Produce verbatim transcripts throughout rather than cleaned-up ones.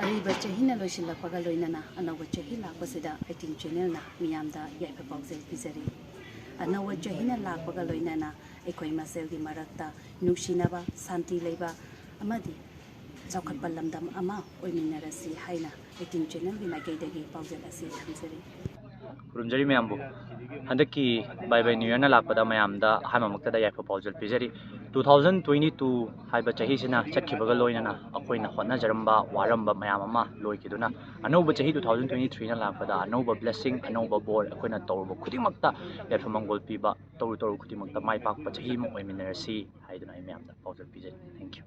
ꯑꯔꯤꯕ ꯆꯍꯤꯅ ꯂꯣꯏꯁꯤꯜꯂꯛꯄꯒ ꯂꯣꯏꯅꯅ ꯑꯅꯧꯕ ꯆꯍꯤ ꯂꯥꯛꯄꯁꯤꯗ ꯑꯩꯇꯤꯟ ꯆꯦꯅꯦꯜꯅ ꯃꯤꯌꯥꯝꯗ ꯌꯥꯏꯐ ꯄꯥꯎꯖꯦꯜ ꯄꯤꯖꯔꯤ꯫ ꯑꯅꯧꯕ ꯆꯍꯤꯅ ꯂꯥꯛꯄꯒ ꯂꯣꯏꯅꯅ ꯑꯩꯈꯣꯏ ꯃꯁꯦꯜꯒꯤ ꯃꯔꯛꯇ ꯅꯨꯡꯁꯤꯅꯕ, ꯁꯥꯟꯇꯤ ꯂꯩꯕ ꯑꯃꯗꯤ ꯆꯥꯎꯈꯠꯄ ꯂꯝꯗꯝ ꯑꯃ ꯑꯣꯏꯃꯤꯟꯅꯔꯁꯤ ꯍꯥꯏꯅ ꯑꯩꯇꯤꯟ ꯆꯦꯅꯦꯜꯒꯤ ꯃꯥꯏꯀꯩꯗꯒꯤ ꯄꯥꯎꯖꯦꯜ ꯑꯁꯤ ꯊꯝꯖꯔꯤ꯫ ꯈꯨꯔꯨꯝꯖꯔꯤ ꯃꯌꯥꯝꯕꯨ꯫ ꯍꯟꯗꯛꯀꯤ ꯕꯥꯏ ꯕꯥꯏ ꯅ꯭ꯌꯨ ꯌꯔꯅ ꯂꯥꯛꯄꯗ ꯃꯌꯥꯝꯗ ꯑꯍꯥꯟꯕꯃꯛꯇꯗ ꯌꯥꯏꯐ ꯄꯥꯎꯖꯦꯜ ꯄꯤꯖꯔꯤ꯫ ꯇꯨ ꯊꯥꯎꯖꯟ ꯇ꯭ꯋꯦꯟꯇꯤ ꯇꯨ ꯍꯥꯏꯕ ꯆꯍꯤꯁꯤꯅ ꯆꯠꯈꯤꯕꯒ ꯂꯣꯏꯅꯅ ꯑꯩꯈꯣꯏꯅ ꯍꯣꯠꯅꯖꯔꯝꯕ, ꯋꯥꯔꯝꯕ ꯃꯌꯥꯝ ꯑꯃ ꯂꯣꯏꯈꯤꯗꯨꯅ, ꯑꯅꯧꯕ ꯆꯍꯤ ꯇꯨ ꯊꯥꯎꯖꯟ ꯇ꯭ꯋꯦꯟꯇꯤ ꯊ꯭ꯔꯤꯅ ꯂꯥꯛꯄꯗ ꯑꯅꯧꯕ ꯕ꯭ꯂꯦꯁꯤꯡ, ꯑꯅꯧꯕ ꯕꯣꯔ, ꯑꯩꯈꯣꯏꯅ ꯇꯧꯔꯨꯕ ꯈꯨꯗꯤꯡꯃꯛꯇ ꯌꯥꯏꯐ ꯃꯪꯒꯣꯜ ꯄꯤꯕ, ꯇꯧꯔꯨ ꯇꯧꯔꯨ ꯈꯨꯗꯤꯡꯃꯛꯇ ꯃꯥꯏ ꯄꯥꯛꯄ ꯆꯍꯤ ꯑꯃ ꯑꯣꯏꯃꯤꯟꯅꯔꯁꯤ ꯍꯥꯏꯗꯨꯅ ꯑꯩ ꯃꯌꯥꯝꯗ ꯄꯥꯎꯖꯦꯜ ꯄꯤꯖꯔꯤ꯫ Thank you꯫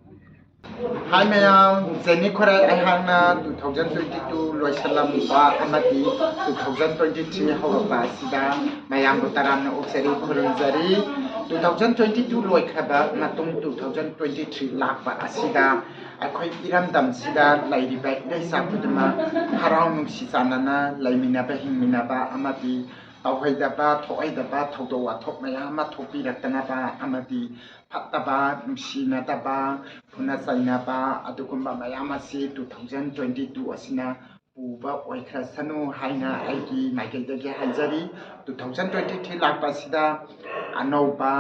ꯍꯥꯏ ꯃꯌꯥꯝ, ꯖꯦꯅꯤ ꯈꯨꯔꯥꯏ꯫ ꯑꯩꯍꯥꯛꯅ ꯇꯨ ꯊꯥꯎꯖꯟ ꯇ꯭ꯋꯦꯟꯇꯤ ꯇꯨ ꯂꯣꯏꯁꯤꯜꯂꯝꯕ ꯑꯃꯗꯤ ꯇꯨ ꯊꯥꯎꯖꯟ ꯇ꯭ꯋꯦꯟꯇꯤ ꯊ꯭ꯔꯤ ꯍꯧꯔꯛꯄ ꯑꯁꯤꯗ ꯃꯌꯥꯝꯕꯨ ꯇꯔꯥꯝꯅ ꯑꯣꯛꯆꯔꯤ, ꯈꯨꯔꯨꯝꯖꯔꯤ꯫ ꯇꯨ ꯊꯥꯎꯖꯟ ꯇ꯭ꯋꯦꯟꯇꯤ ꯇꯨ ꯂꯣꯏꯈ꯭ꯔꯕ ꯃꯇꯨꯡ ꯇꯨ ꯊꯥꯎꯖꯟ ꯇ꯭ꯋꯦꯟꯇꯤ ꯊ꯭ꯔꯤ ꯂꯥꯛꯄ ꯑꯁꯤꯗ ꯑꯩꯈꯣꯏ ꯏꯔꯝꯗꯝꯁꯤꯗ ꯂꯩꯔꯤꯕ ꯏꯔꯩꯆꯥ ꯈꯨꯗꯤꯡꯃꯛ ꯍꯔꯥꯎ ꯅꯨꯡꯁꯤ ꯆꯥꯟꯅꯅ ꯂꯩꯃꯤꯟꯅꯕ, ꯍꯤꯡꯃꯤꯟꯅꯕ ꯑꯃꯗꯤ ꯇꯧꯍꯩꯗꯕ, ꯊꯣꯛꯍꯩꯗꯕ ꯊꯧꯗꯣꯛ ꯋꯥꯊꯣꯛ ꯃꯌꯥꯝ ꯑꯃ ꯊꯣꯛꯄꯤꯔꯛꯇꯅꯕ ꯑꯃꯗꯤ ꯐꯠꯇꯕ, ꯅꯨꯡꯁꯤꯅꯗꯕ, ꯐꯨꯅ ꯆꯩꯅꯕ ꯑꯗꯨꯒꯨꯝꯕ ꯃꯌꯥꯝ ꯑꯁꯤ ꯇꯨ ꯊꯥꯎꯖꯟ ꯇ꯭ꯋꯦꯟꯇꯤ ꯇꯨ ꯑꯁꯤꯅ ꯄꯨꯕ ꯑꯣꯏꯈ꯭ꯔꯁꯅꯨ ꯍꯥꯏꯅ ꯑꯩꯒꯤ ꯃꯥꯏꯀꯩꯗꯒꯤ ꯍꯥꯏꯖꯔꯤ꯫ ꯇꯨ ꯊꯥꯎꯖꯟ ꯇ꯭ꯋꯦꯟꯇꯤ ꯊ꯭ꯔꯤ ꯂꯥꯛꯄ ꯑꯁꯤꯗ ꯑꯅꯧꯕ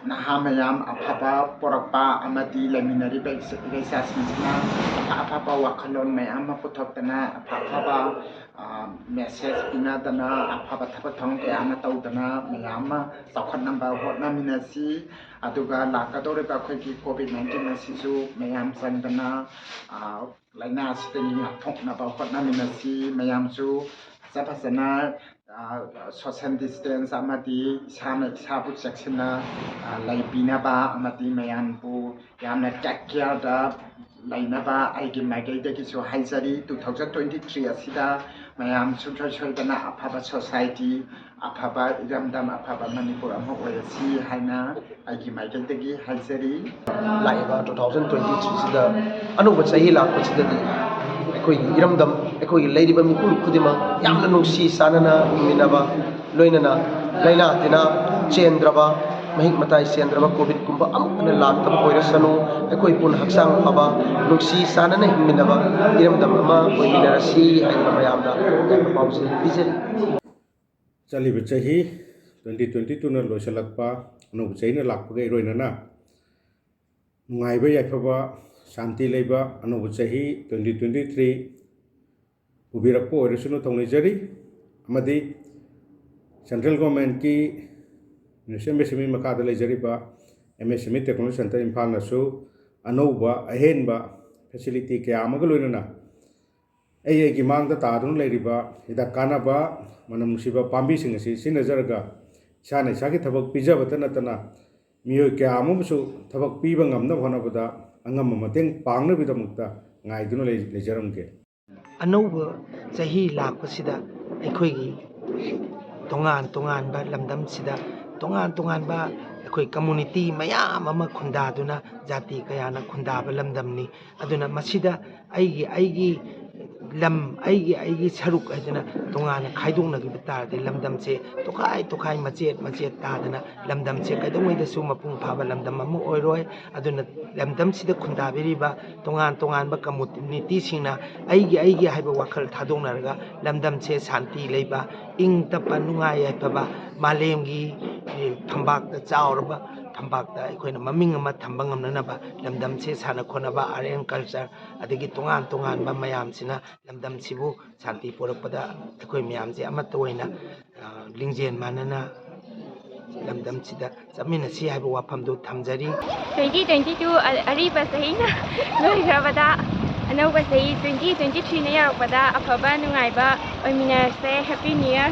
ꯅꯍꯥ ꯃꯌꯥꯝ ꯑꯐꯕ ꯄꯣꯔꯛꯄ ꯑꯃꯗꯤ ꯂꯩꯃꯤꯟꯅꯔꯤꯕ ꯏꯆꯥ-, ꯏꯆꯥꯁꯤꯡꯁꯤꯅ ꯑꯐ ꯑꯐꯕ ꯋꯥꯈꯜꯂꯣꯟ ꯃꯌꯥꯝ ꯑꯃ ꯄꯨꯊꯣꯛꯇꯅ ꯑꯐ ꯑꯐꯕ, ꯑ, ꯃꯦꯁꯦꯖ ꯄꯤꯅꯗꯅ ꯑꯐꯕ ꯊꯕꯛ ꯊꯧꯔꯝ ꯀꯌꯥ ꯑꯃ ꯇꯧꯗꯅ ꯃꯌꯥꯝ ꯑꯃ ꯆꯥꯎꯈꯠꯅꯕ ꯍꯣꯠꯅꯃꯤꯟꯅꯁꯤ꯫ ꯑꯗꯨꯒ ꯂꯥꯛꯀꯗꯧꯔꯤꯕ ꯑꯩꯈꯣꯏꯒꯤ ꯀꯣꯚꯤꯗ ꯅꯥꯏꯟꯇꯤꯟ ꯑꯁꯤꯁꯨ ꯃꯌꯥꯝ ꯆꯪꯗꯅ, ꯑ, ꯂꯥꯏꯅꯥ ꯑꯁꯤꯗꯒꯤ ꯉꯥꯛꯊꯣꯛꯅꯕ ꯍꯣꯠꯅꯃꯤꯟꯅꯁꯤ꯫ ꯃꯌꯥꯝꯁꯨ ꯐꯖ ꯐꯖꯅ, ꯑ, ꯁꯣꯁꯦꯜ ꯗꯤꯁꯇꯦꯟꯁ ꯑꯃꯗꯤ ꯏꯁꯥꯅ ꯏꯁꯥꯕꯨ ꯆꯦꯛꯁꯤꯟꯅ, ꯑ, ꯂꯩꯕꯤꯅꯕ ꯑꯃꯗꯤ ꯃꯌꯥꯝꯕꯨ ꯌꯥꯝꯅ ꯇꯦꯛ ꯀꯤꯌꯔꯗ ꯂꯩꯅꯕ ꯑꯩꯒꯤ ꯃꯥꯏꯀꯩꯗꯒꯤꯁꯨ ꯍꯥꯏꯖꯔꯤ꯫ ꯇꯨ ꯊꯥꯎꯖꯟ ꯇ꯭ꯋꯦꯟꯇꯤ ꯊ꯭ꯔꯤ ꯑꯁꯤꯗ ꯃꯌꯥꯝ ꯁꯨꯡꯁꯣꯏ ꯁꯣꯏꯗꯅ ꯑꯐꯕ ꯁꯣꯁꯥꯏꯇꯤ, ꯑꯐꯕ ꯏꯔꯝꯗꯝ, ꯑꯐꯕ ꯃꯅꯤꯄꯨꯔ ꯑꯃ ꯑꯣꯏꯔꯁꯤ ꯍꯥꯏꯅ ꯑꯩꯒꯤ ꯃꯥꯏꯀꯩꯗꯒꯤ ꯍꯥꯏꯖꯔꯤ꯫ ꯂꯥꯛꯏꯕ ꯇꯨ ꯊꯥꯎꯖꯟ ꯇ꯭ꯋꯦꯟꯇꯤ ꯊ꯭ꯔꯤꯁꯤꯗ ꯑꯅꯧꯕ ꯆꯍꯤ ꯂꯥꯛꯄꯁꯤꯗꯗꯤ ꯑꯩꯈꯣꯏꯒꯤ ꯏꯔꯝꯗꯝ, ꯑꯩꯈꯣꯏꯒꯤ ꯂꯩꯔꯤꯕ ꯃꯤꯄꯨꯝ ꯈꯨꯗꯤꯡꯃꯛ ꯌꯥꯝꯅ ꯅꯨꯡꯁꯤ ꯆꯥꯟꯅꯅ ꯍꯤꯡꯃꯤꯟꯅꯕ, ꯂꯣꯏꯅꯅ ꯂꯥꯏꯅꯥ ꯇꯤꯟꯅꯥ ꯆꯦꯟꯗ꯭ꯔꯕ, ꯃꯍꯤꯛ ꯃꯇꯥꯏ ꯆꯦꯟꯗ꯭ꯔꯕ ꯀꯣꯚꯤꯗꯀꯨꯝꯕ ꯑꯃꯨꯛ ꯍꯟꯅ ꯂꯥꯛꯇꯕ ꯑꯣꯏꯔꯁꯅꯨ꯫ ꯑꯩꯈꯣꯏ ꯄꯨꯟꯅ ꯍꯛꯆꯥꯡ ꯐꯕ, ꯅꯨꯡꯁꯤ ꯆꯥꯟꯅꯅ ꯍꯤꯡꯃꯤꯟꯅꯕ ꯏꯔꯝꯗꯝ ꯑꯃ ꯑꯣꯏꯃꯤꯟꯅꯔꯁꯤ ꯍꯥꯏꯗꯅ ꯃꯌꯥꯝꯗ ꯑꯀꯥꯏꯕ ꯄꯥꯎꯖꯦꯜ ꯄꯤꯖꯔꯤ꯫ ꯆꯠꯂꯤꯕ ꯆꯍꯤ twenty twenty twoꯅ ꯂꯣꯏꯁꯤꯜꯂꯛꯄ, ꯑꯅꯧꯕ ꯆꯍꯤꯅ ꯂꯥꯛꯄꯒ ꯏꯔꯣꯏꯅꯅ ꯅꯨꯡꯉꯥꯏꯕ, ꯌꯥꯏꯐꯕ, ꯁꯥꯟꯇꯤ ꯂꯩꯕ ꯑꯅꯧꯕ ꯆꯍꯤ twenty twenty three ꯄꯨꯕꯤꯔꯛꯄ ꯑꯣꯏꯔꯁꯅꯨ ꯊꯧꯅꯤꯖꯔꯤ꯫ ꯑꯃꯗꯤ central governmentꯀꯤ Ministry of M S M E ꯃꯈꯥꯗ ꯂꯩꯖꯔꯤꯕ M S M E Technology Centre ꯏꯝꯐꯥꯜꯅꯁꯨ ꯑꯅꯧꯕ ꯑꯍꯦꯟꯕ facility ꯀꯌꯥ ꯑꯃꯒ ꯂꯣꯏꯅꯅ ꯑꯩ ꯑꯩꯒꯤ ꯃꯥꯡꯗ ꯇꯥꯗꯨꯅ ꯂꯩꯔꯤꯕ ꯍꯤꯗꯥꯛ ꯀꯥꯟꯅꯕ, ꯃꯅꯝ ꯅꯨꯡꯁꯤꯕ ꯄꯥꯝꯕꯤꯁꯤꯡ ꯑꯁꯤ ꯁꯤꯖꯤꯟꯅꯖꯔꯒ ꯏꯁꯥꯅ ꯏꯁꯥꯒꯤ ꯊꯕꯛ ꯄꯤꯖꯕꯇ ꯅꯠꯇꯅ ꯃꯤꯑꯣꯏ ꯀꯌꯥ ꯑꯃꯕꯨꯁꯨ ꯊꯕꯛ ꯄꯤꯕ ꯉꯝꯅꯕ ꯍꯣꯠꯅꯕꯗ ꯑꯉꯝꯕ ꯃꯇꯦꯡ ꯄꯥꯡꯅꯕꯒꯤꯗꯃꯛꯇ ꯉꯥꯏꯗꯨꯅ ꯂꯩ-, ꯂꯩꯖꯔꯝꯒꯦ꯫ ꯑꯅꯧꯕ ꯆꯍꯤ ꯂꯥꯛꯄꯁꯤꯗ ꯑꯩꯈꯣꯏꯒꯤ ꯇꯣꯉꯥꯟ ꯇꯣꯉꯥꯟꯕ ꯂꯝꯗꯝꯁꯤꯗ ꯇꯣꯉꯥꯟ ꯇꯣꯉꯥꯟꯕ ꯑꯩꯈꯣꯏ community ꯃꯌꯥꯝ ꯑꯃ ꯈꯨꯟꯗꯥꯗꯨꯅ, ꯖꯥꯇꯤ ꯀꯌꯥꯅ ꯈꯨꯟꯗꯥꯕ ꯂꯝꯗꯝꯅꯤ꯫ ꯑꯗꯨꯅ ꯃꯁꯤꯗ ꯑꯩꯒꯤ ꯑꯩꯒꯤ ꯂꯝ, ꯑꯩꯒꯤ ꯑꯩꯒꯤ ꯁꯔꯨꯛ ꯍꯥꯏꯗꯅ ꯇꯣꯉꯥꯟꯅ ꯈꯥꯏꯗꯣꯛꯅꯈꯤꯕ ꯇꯥꯔꯗꯤ ꯂꯝꯗꯝꯁꯦ ꯇꯣꯈꯥꯏ ꯇꯣꯈꯥꯏ, ꯃꯆꯦꯠ ꯃꯆꯦꯠ ꯇꯥꯗꯅ ꯂꯝꯗꯝꯁꯦ ꯀꯩꯗꯧꯉꯩꯗꯁꯨ ꯃꯄꯨꯡ ꯐꯥꯕ ꯂꯝꯗꯝ ꯑꯃ ꯑꯣꯏꯔꯣꯏ꯫ ꯑꯗꯨꯅ ꯂꯝꯗꯝꯁꯤꯗ ꯈꯨꯟꯗꯥꯕꯤꯔꯤꯕ ꯇꯣꯉꯥꯟ ꯇꯣꯉꯥꯟꯕ communityꯁꯤꯡꯅ ꯑꯩꯒꯤ ꯑꯩꯒꯤ ꯍꯥꯏꯕ ꯋꯥꯈꯜ ꯊꯥꯗꯣꯛꯅꯔꯒ ꯂꯝꯗꯝꯁꯦ ꯁꯥꯟꯇꯤ ꯂꯩꯕ, ꯏꯪ ꯇꯞꯄ, ꯅꯨꯡꯉꯥꯏ ꯌꯥꯏꯐꯕ, ꯃꯥꯂꯦꯝꯒꯤ, ꯑꯦ, ꯐꯝꯄꯥꯛꯇ ꯆꯥꯎꯔꯕ ꯐꯝꯄꯥꯛꯇ ꯑꯩꯈꯣꯏꯅ ꯃꯃꯤꯡ ꯑꯃ ꯊꯝꯕ ꯉꯝꯅꯅꯕ ꯂꯝꯗꯝꯁꯦ ꯁꯥꯟꯅ ꯈꯣꯠꯅꯕ, art and culture, ꯑꯗꯒꯤ ꯇꯣꯉꯥꯟ ꯇꯣꯉꯥꯟꯕ ꯃꯌꯥꯝꯁꯤꯅ ꯂꯝꯗꯝꯁꯤꯕꯨ ꯁꯥꯟꯇꯤ ꯄꯨꯔꯛꯄꯗ ꯑꯩꯈꯣꯏ ꯃꯌꯥꯝꯁꯦ ꯑꯃꯠꯇ ꯑꯣꯏꯅ, ꯑ, ꯂꯤꯡꯖꯦꯜ ꯃꯥꯟꯅꯅ ꯂꯝꯗꯝꯁꯤꯗ ꯆꯠꯃꯤꯟꯅꯁꯤ ꯍꯥꯏꯕ ꯋꯥꯐꯝꯗꯨ ꯊꯝꯖꯔꯤ꯫ Twenty twenty two ꯑꯔꯤꯕ ꯆꯍꯤꯅ ꯂꯣꯏꯈ꯭ꯔꯕꯗ, ꯑꯅꯧꯕ ꯆꯍꯤ twenty twenty threeꯅ ꯌꯧꯔꯛꯄꯗ ꯑꯐꯕ ꯅꯨꯡꯉꯥꯏꯕ ꯑꯣꯏꯃꯤꯟꯅꯔꯁꯦ꯫ Happy New Year!